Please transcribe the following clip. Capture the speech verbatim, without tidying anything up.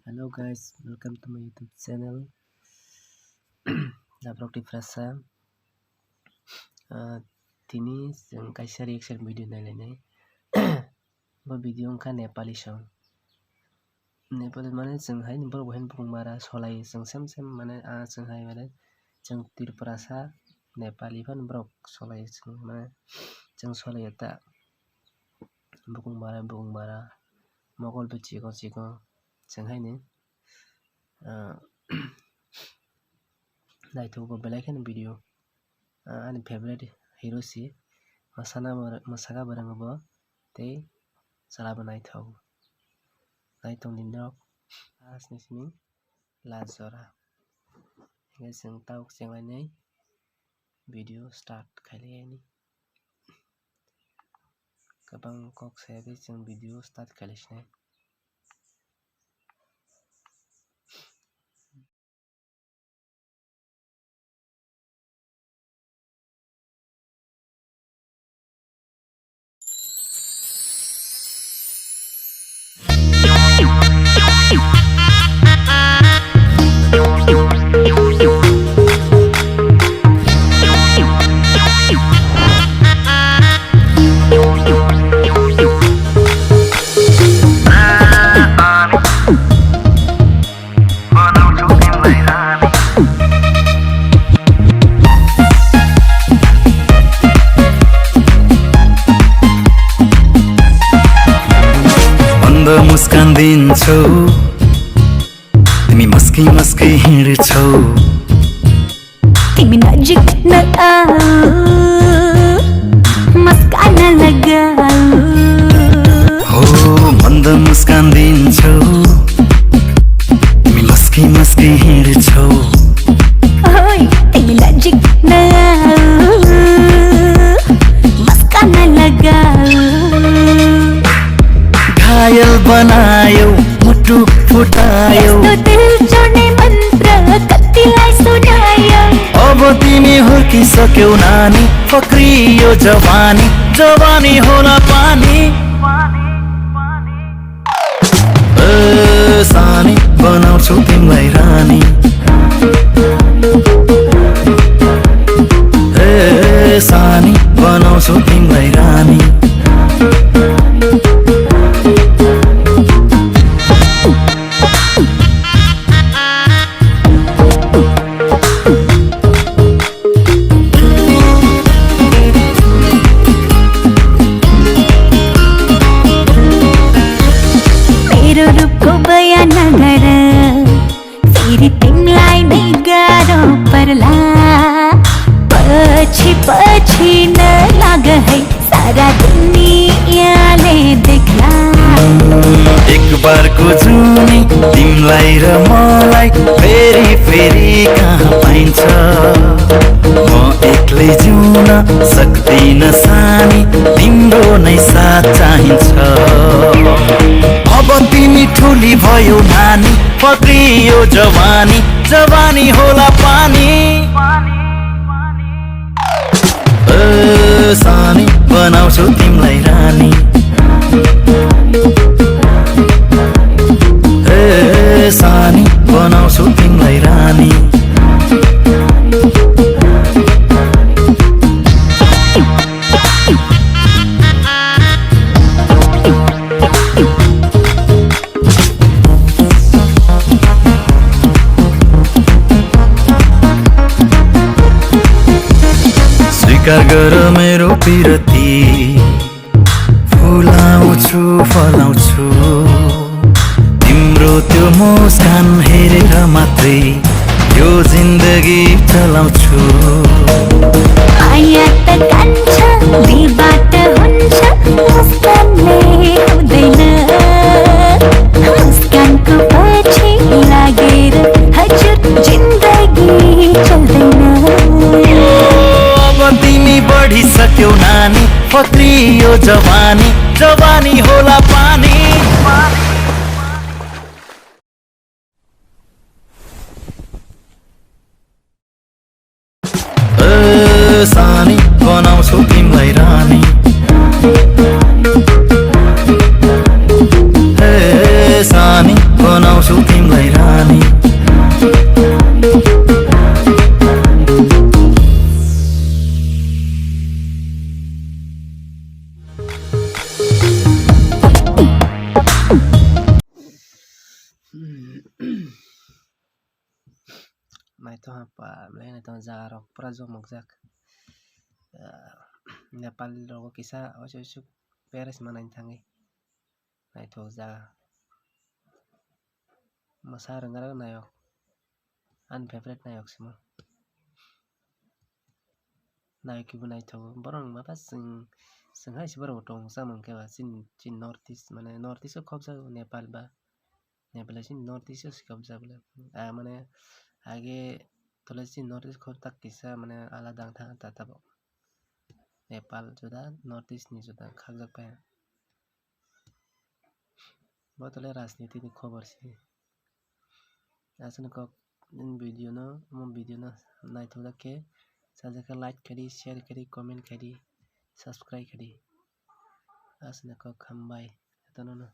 Hello guys, welcome to my YouTube channel. Naprok Tiprasa. Ah, tini chwng kaisa reaction video nailainai. Bo video wngkha Nepali song. Nepali mane chwng hai borok bo hai bukung bara solai chwng sem sem mane ah chwng hai mane chwng Tiprasa Nepali phano borok solai chwng mane chwng solai ta bukung bara bukung bara mokol bo chikon chikon chwng hai ni ah naithogo belai kheno video. Ah, ani favorite hero si. Masana mwsaka bwrwngo bo tei chwla bo naithok. Naithok ni nok asni simi last jora. Hingke chwng tabuk chenglainai video start khailai yani. Kwbang kok sayagwi chwng video start khailai sinai. Banda muskan din chau, timi maski maski hir chau. Timi najik na au, maskana lagau. Ho, manda muskan din chau, timi maski maski hir chau. Oi, timi najik na au, maskana lagau. घायल बनायो, मुटु फुटायो। यस्तो दिल जोड्ने मन्त्र कतिलाई सुनायो। अब तिमी हुर्किसक्यौ नानी, फक्रियो जवानी, जवानी होला पानी। ए सानी, बनाउँछु तिमीलाई रानी। ए सानी, बनाउँछु तिमीलाई रानी। मेरो रूपको बयान नगर, फेरि तिमीलाई नै गाह्रो पर्ला। पछि पछि नलाग है, सारा दुनियाँले देख्ला। एक बारको जुनी तिमीलाई र मलाई फेरि फेरि कहाँ पाइन्छ? म एक्लै जिउन सक्दिनँ सानी, तिम्रो नै साथ चाहिन्छ। अब तिमी ठुली भयौ नानी, फक्रियो जवानी, जवानी होला पानी। ए सानी, बनाउँछु तिमीलाई रानी। ए सानी, बनाउँछु तिमीलाई रानी। स्वीकार गर मेरो पिरती, फुलाउँछु, फलाउँछु तिम्रो त्यो मुस्कान हेरेर मात्रै यो जिन्दगी चलाउँछु। माया त कान्छ, दिलबाट हुन्छ, मुस्कानले हुँदैन। मुस्कानको पछि लागेर हजुर जिन्दगी चल्दैन। अब तिमी बढिसक्यौ नानी, फक्रियो जवानी, जवानी होला पानी। ए सानी, बनाउँछु तिमीलाई रानी। ए सानी, बनाउँछु तिमीलाई Naithoha pa belai naithoha jaga rok pura jomokjak. Ah, Nepal rogo kisa oisu oisu paris manai thangwi naithok jaga. Mwsa rwngna rw nayok. Ani favorite nayok simo. Nayok kibo naithogo. Borok wngma ba chwng, chwng hai se borok bo tong chamung khe ba chini, chini North East, mane North East o khobjago Nepal ba. Nepal hai chini North East o se khobjak bwle. Ah, mane age tole chini North East khobjak kisa mane alada wng tha ta tabuk. Nepal juda, North East ni juda khakjak pai. Bo tole rajniti ni khobor se. Aswk kok video no, omo video no naithok khe sajak khe like khaidi, share khaidi, comment khaidi, subscribe khaidi. Aswk kok hambai jotono no.